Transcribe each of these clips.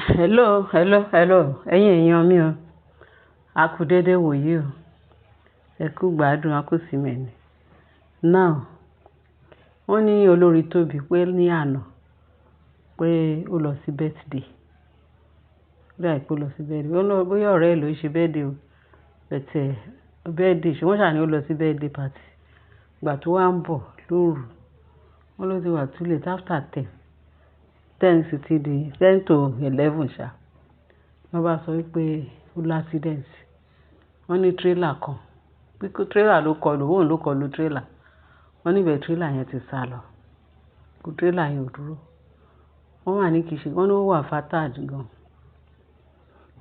Hello, hello, hello. Ẹ̀yin èèyàn mi o. A kú dédé wòyí o. Ẹ kú gbádùn, a kú ìsinmi ẹni. Now, wọ́n ní olórí Tóbi pé ní àná pé ó lọ sí birthday. Ó dà pé ó lọ sí birthday. Ó lọ, bóyá ọ̀rẹ́ ẹ̀ ló ń ṣe birthday o. But birthday, ṣé wọ́n ṣà ní ó lọ sí birthday party. Ìgbà tó wá ń bọ̀ lóru, wọ́n ló ti wà too late after 10. 10 sì ti di 10 to 11 ṣá. Wọ́n bá sọ wípé ó lá accident. Wọ́n ní trailer kan. Pé trailer ló kọlù, òun ló kọlù trailer. Wọ́n níbẹ̀ trailer yẹn ti sálọ. Kò trailer yẹn ò dúró. Wọ́n wà ní kìí ṣe, wọ́n ní ó wà fatal gan.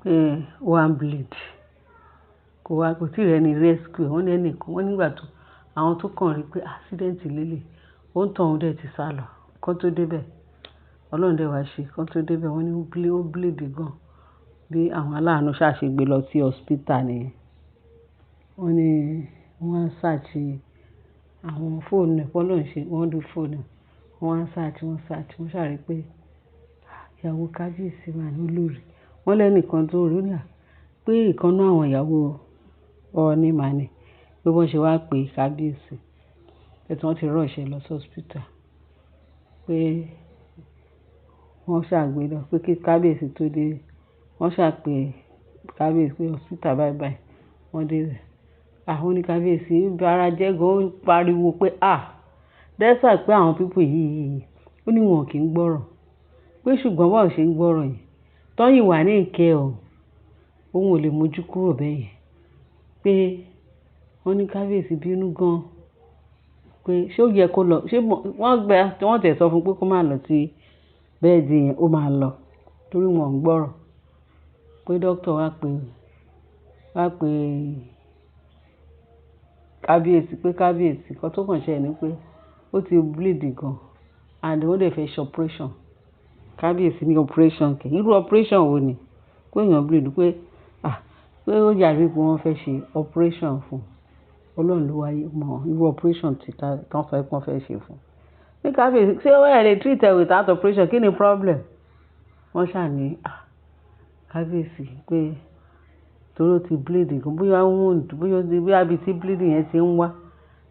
Pé ó wá ń bleed. Kò wá, kò tí ì rẹ́ni rescue. Wọ́n ní ẹni kan, wọ́n nígbà tó àwọn tó kàn rí pé accident lélẹ̀, òǹtọ̀hún dẹ̀ ti sálọ. Kán tó dé bẹ̀, Ọlọ́run dẹ̀ wá ṣe. Kán tó dé bẹ̀, wọ́n ní ó bleed, ó bleed gan. Bí àwọn aláàánú ṣà ṣe gbé lọ sí hospital nìyẹn. Wọ́n ní wọ́n á search àwọn fóònù ẹ̀, pé Ọlọ́run ṣe, wọ́n rí fóònù ẹ̀. Wọ́n á search, wọ́n search, wọ́n ṣà rí pé ìyàwó kábíyèsí máa ní olórí. Wọ́n lẹ́nu kan tó rí, ó ní à, pé ìkan nínú àwọn ìyàwó Ọọ̀ni máa ní. Pé wọ́n ṣe wá pé kábíyèsí. Pé tí wọ́n ti rush ẹ lọ sí hospital. Pé wọ́n ṣà gbé lọ, pé kí kábíyèsí tó dé, wọ́n ṣà pé kábíyèsí pé hospital bye bye. Wọ́n dé bẹ̀. Ah, wọ́n ní kábíyèsí bara jẹ́ gan, ó ń pariwo pé ah, despite pé àwọn people yìí, ó ní wọn kì í gbọ́rọ̀. Pé ṣùgbọ́n báwo ṣe ń gbọ́rọ̀ yẹn. Tọ́yìn wà ní ìkẹ́ ọ̀, òun ò lè mójú kúrò bẹ́ẹ̀ yẹn. Pé wọ́n ní kábíyèsí bínú gan. Pé ṣé ó yẹ kó lọ, ṣé wọ́n gba, wọ́n tẹ̀ sọ fún pé kó má lọ sí birthday yẹn, ó máa lọ torí wọn ò gbọ́rọ̀. Pé doctor wá pé kábíyèsí, pé kábíyèsí nǹkan tó kàn ṣẹlẹ̀ ni pé ó ti bleed gan and ó dẹ̀ fẹ́ ṣe operation. Kábíyèsí ní operation kẹ̀. Irú operation wo ni? Pé èèyàn bleed pé, ah, pé ó dàbí pé wọ́n fẹ́ ṣe operation fún un. Ọlọ́run ló wá mọ irú operation tí wọ́n sọ pé wọ́n fẹ́ ṣe fún un. Ní kábíyèsí, ṣé ó lè treat ẹ without operation? Kí ni problem? Wọ́n ṣà ní, ah, kábíyèsí pé torí ó ti bleed gan, bóyá wound, bóyá bóyá ibi tí bleeding yẹn ti ń wá.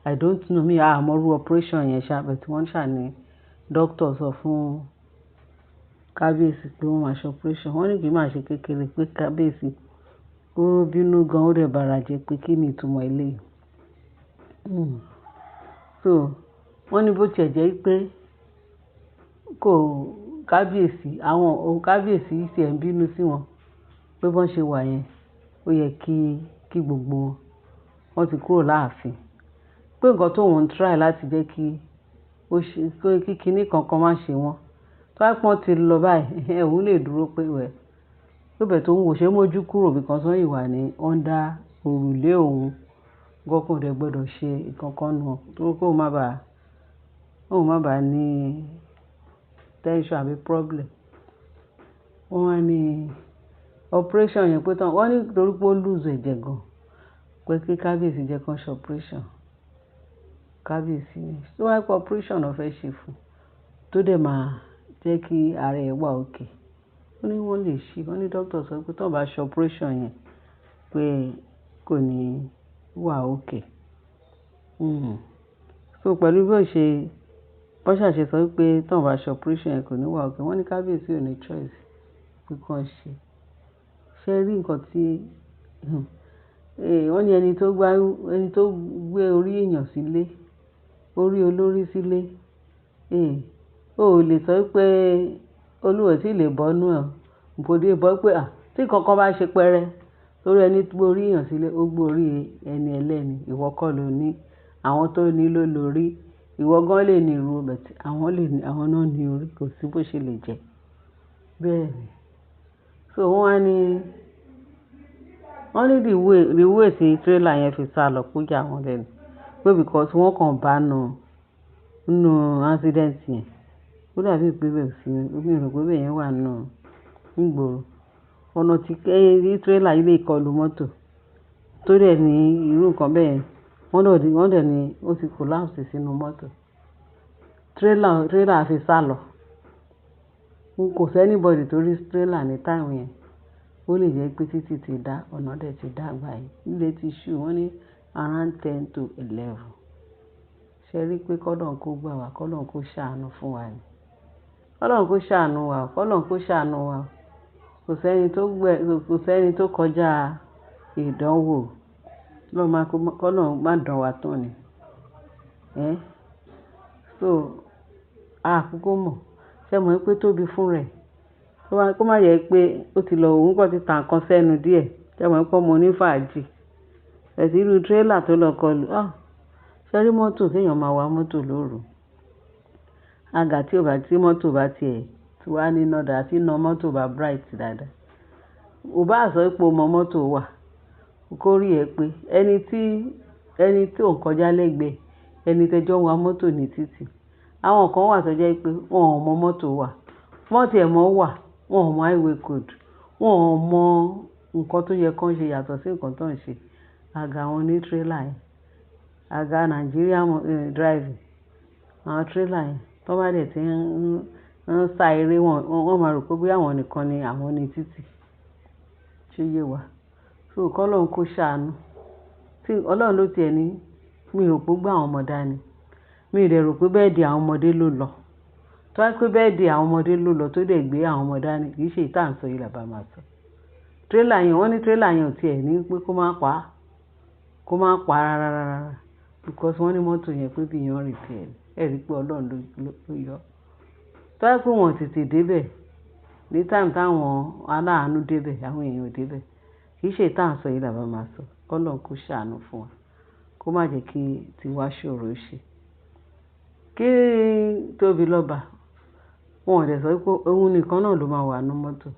I don't know, me, a mọ irú operation yẹn ṣá, but wọ́n ṣà ní doctor sọ fún kábíyèsí pé wọ́n máa ṣe operation. Wọ́n ní kì í máa ṣe kékeré pé kábíyèsí ó bínú gan, ó dẹ̀ bara jẹ́ pé kí ni ìtumọ̀ eléyìí. So wọ́n ní bó tí ẹ jẹ́ pé kò kábíyèsí, àwọn kábíyèsí tí ẹ̀ ń bínú sí wọn pé bó ṣe wà yẹn, ó yẹ kí gbogbo wọn, wọ́n ti kúrò láàfin. Pé nǹkan tó ń try láti jẹ́ kí ó ṣe, pé kí kíní kankan má ṣe wọ́n. Tó bá pọ́n ti lọ báyìí, òun lè dúró pé well. Pé but òun ò ṣe mójú kúrò because wọ́n yìí wà ní under òrùlé òun. Nǹkan kan ò dẹ̀ gbọdọ̀ ṣe nǹkan kan nù wọn torí kó má bá ní tension àbí problem. Wọ́n wá ní operation yẹn pé tán, wọ́n ní torí pé ó lose ẹ̀jẹ̀ gan, pé kí kábíyèsí jẹ́ kí wọ́n ṣe operation. Kábíyèsí ní, tó bá jẹ́ pé operation náà fẹ́ ṣe fún un, tó dẹ̀ máa jẹ́ kí ara ẹ̀ wà okay. Ó ní wọ́n lè ṣe, wọ́n ní doctor sọ pé tí wọ́n bá ṣe operation yẹn pé kò ní wà okay. So pẹ̀lú bí ó ṣe, bó ṣà ṣe sọ wípé tí wọ́n bá ṣe operation yẹn kò ní wà okay. Wọ́n ní kábíyèsí ò ní choice pé kí wọ́n ṣe. Ṣé ẹ rí nǹkan tí, wọ́n ní ẹni tó gbá, ẹni tó gbé orí èèyàn sílé, orí olórí sílé, o ò lè sọ wípé Olúwa ò tí lè bọ́ nú ẹ. Kò lè bọ́ pé à, tí nǹkan kan bá ṣe pẹ́rẹ́, torí ẹni gbé orí èèyàn sílé, ó gbé orí ẹni ẹlẹ́ni, ìwọ kọ́ ló ní. Àwọn tó ní ló lórí. Ìwọ gan lè ní irú, but àwọn lè ní, àwọn náà ní orí, kò sí bó ṣe lè jẹ́. Bẹ́ẹ̀ ni. So wọ́n wá ní, wọ́n ní the way tí trailer yẹn fi sálọ kó yà wọ́n lẹ́nu. Pé because wọ́n kàn bá nu nínú accident yẹn. Ó dàbí pé bẹ́ẹ̀ sí, mi ò rò pé bẹ́ẹ̀ yẹn wà nínú nígboro. Ọ̀nà tí trailer yìí lè kọlu mọ́tò tó dẹ̀ ní irú nǹkan bẹ́ẹ̀ yẹn. Wọ́n dẹ̀ ní ó ti collapse sínú mọ́tò. Trailer fi sálọ. Kò sí anybody tó rí trailer ní time yẹn. Ó lè jẹ́ pé títì ti dá, ọ̀nà dẹ̀ ti dá gbà yẹn. Ilé ti ṣú, wọ́n ní around 10 to 11. Ṣé ẹ rí pé kọ́lọ́run kó gbà wá, kọ́lọ́run kó ṣàánú fún wa ni. Kọ́lọ́run kó ṣàánú wa, kọ́lọ́run kó ṣàánú wa. Kò sí ẹni tó gbẹ, kò sí ẹni tó kọjá ìdánwò. Kọ́lọ́run má dán wa tán ni. Ẹ́. So, a kúkú mọ̀. Ṣé ẹ mọ̀ pé Tóbi fún rẹ̀? Kó má jẹ́ pé ó ti lọ, òun kàn ti ta nǹkan sẹ́nu díẹ̀. Ṣé ẹ mọ̀ pé ọmọ onífàájì. Ẹ ti rí trailer tó lọ kọlù. Ah! Ṣé ẹ rí mọ́tò kí èèyàn máa wa mọ́tò lóru? Àgà tí ò bá, tí mọ́tò bá ti ẹ̀, tí wá níná dáadáa, tí iná mọ́tò bá bright dáadáa. Ò bá sọ pé o mọ mọ́tò wà, kó rí ẹ pé ẹni tí ò ń kọjá lẹ́gbẹ̀ẹ́, ẹni tí ẹjọ́ wa mọ́tò ní títì. Àwọn kan wà tó jẹ́ pé wọ́n ò mọ mọ́tò wà. Wọ́n tí ẹ̀ mọ̀ wà, wọ́n ò mọ highway code, wọ́n ò mọ nǹkan tó yẹ kó ṣe yàtọ̀ sí nǹkan tó ń ṣe. Àgà àwọn oní trailer yẹn, àgà Nigeria driving, àwọn trailer yẹn, tó bá dẹ̀ tí ń sá eré wọn, wọ́n máa rò pé bóyá àwọn nìkan ni àwọn ní títì. Ṣé yé wa? So kọ́lọ́run kó ṣàánú. Tí Ọlọ́run ló ti ẹ ní, mi ò rò pé ó gbé àwọn ọmọ dání. Mi ò dẹ̀ rò pé birthday àwọn ọmọdé ló lọ. Tó bá jẹ́ pé birthday àwọn ọmọdé ló lọ tó dẹ̀ gbé àwọn ọmọ dání, kì í ṣe èyí tí à ń sọ yìí là bá máa sọ. Trailer yẹn, wọ́n ní trailer yẹn ò tí ẹ ní pé kó má pa rárá rárá. Because wọ́n ní mọ́tò yẹn pé beyond repair. Ẹ rí pé Ọlọ́run ló yọ. Tó bá jẹ́ pé wọ́n tètè dé bẹ̀ ní time táwọn aláàánú dé bẹ̀, àwọn èèyàn ò dé bẹ̀. Kì í ṣe èyí tí à ń sọ yìí là bá máa sọ. Kọ́lọ́run kó ṣàánú fún wa. Kó má jẹ́ kí tiwa ṣòro ṣe. Kí Tóbi lọ́ba, wọ́n ò dẹ̀ sọ wípé òun nìkan náà ló máa wà nínú mọ́tò.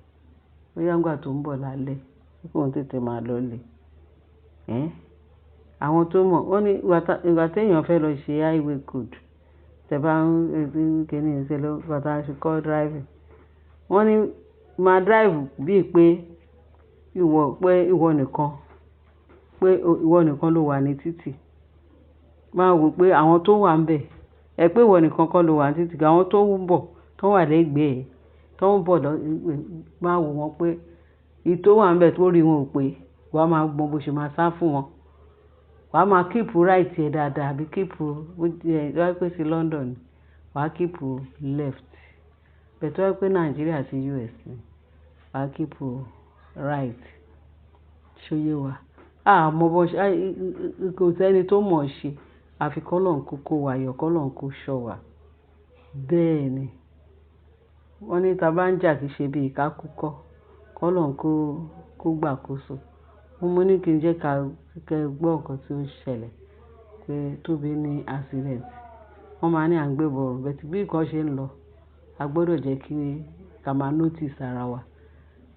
Bóyá nígbà tó ń bọ̀ lálẹ́, kí òun tètè máa lọlé. Ẹ́. Àwọn tó mọ̀, wọ́n ní ìgbà tí èèyàn fẹ́ lọ ṣe highway code, tẹ bá ń kíni ṣe ló, ìgbà tí a ṣe kọ́ driving. Wọ́n ní máa drive bíi pé ìwọ nìkan, pé ìwọ nìkan ló wà ní títì. Máa wò pé àwọn tó wà níbẹ̀, ẹ pé ìwọ nìkan kọ́ ló wà ní títì, àwọn tó ń bọ̀, tó wà lẹ́gbẹ̀ẹ́, tó ń bọ̀ lọ, máa wò wọ́n pé èyí tó wà níbẹ̀ tó rí wọn ò pé, wà á máa mọ bó ṣe máa sá fún wọn. Wà á máa keep right ẹ dáadáa àbí keep, tó bá jẹ́ pé sí London ni, wà á keep left. But tó bá jẹ́ pé Nigeria àti US ni, wà á keep right. Ṣé ó yé wa? A mọ bó ṣe, kò sí ẹni tó mọ̀ ṣe. Àfi kọ́lọ́run kó kó wa yọ, kọ́lọ́run kó ṣọ́ wa. Bẹ́ẹ̀ ni. Wọ́n ní tí a bá ń jà kìí ṣe bí ká kú kọ́. Kọ́lọ́run kó gbàkóso. Mo ní kí n jẹ́ ká kí ẹ gbọ́ nǹkan tí ó ń ṣẹlẹ̀ pé Tóbi ní accident. Wọ́n máa ní à ń gbé ìborùn, but bí nǹkan ṣe ń lọ, a gbọdọ̀ jẹ́ kí ká máa notice ara wa.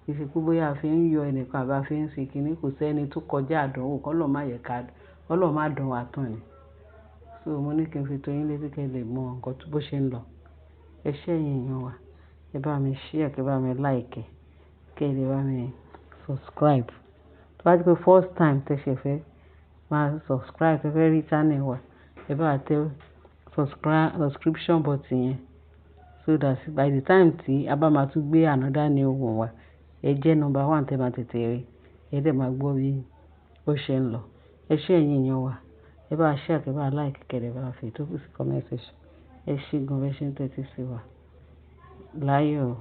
Kì í ṣe pé bóyá a fi ń yọ ẹnìkan àbí a fi ń ṣe kíni, kò sí ẹni tó kọjá àdánwò. Kọ́lọ́run má jẹ ká, kọ́lọ́run má dán wa tán ni. So mo ní kí n fi tó yín létí kí ẹ lè mọ nǹkan tó bó ṣe ń lọ. Ẹ ṣé ẹ̀yin èèyàn wa. Ẹ bá mi share, kí ẹ bá mi like, kí ẹ lè bá mi subscribe. Tó bá jẹ́ pé first time tí ẹ ṣẹ̀ fẹ́ máa subscribe, tí ẹ fẹ́ rí channel wa, ẹ bá wa tẹ subscription button yẹn so that by the time tí a bá máa tún gbé another new one wá, ẹ jẹ́ number one tí ẹ máa tètè rí. Ẹ dẹ̀ máa gbọ́ bí ó ṣe ń lọ. Ẹ ṣé ẹ̀yin èèyàn wa. Ẹ bá share, kí ẹ bá like, kí ẹ dẹ̀ bá fi ìtókù sí comment section. Ẹ ṣé gan bí ẹ ṣe ń tẹ́tí sí wa. Láyọ̀.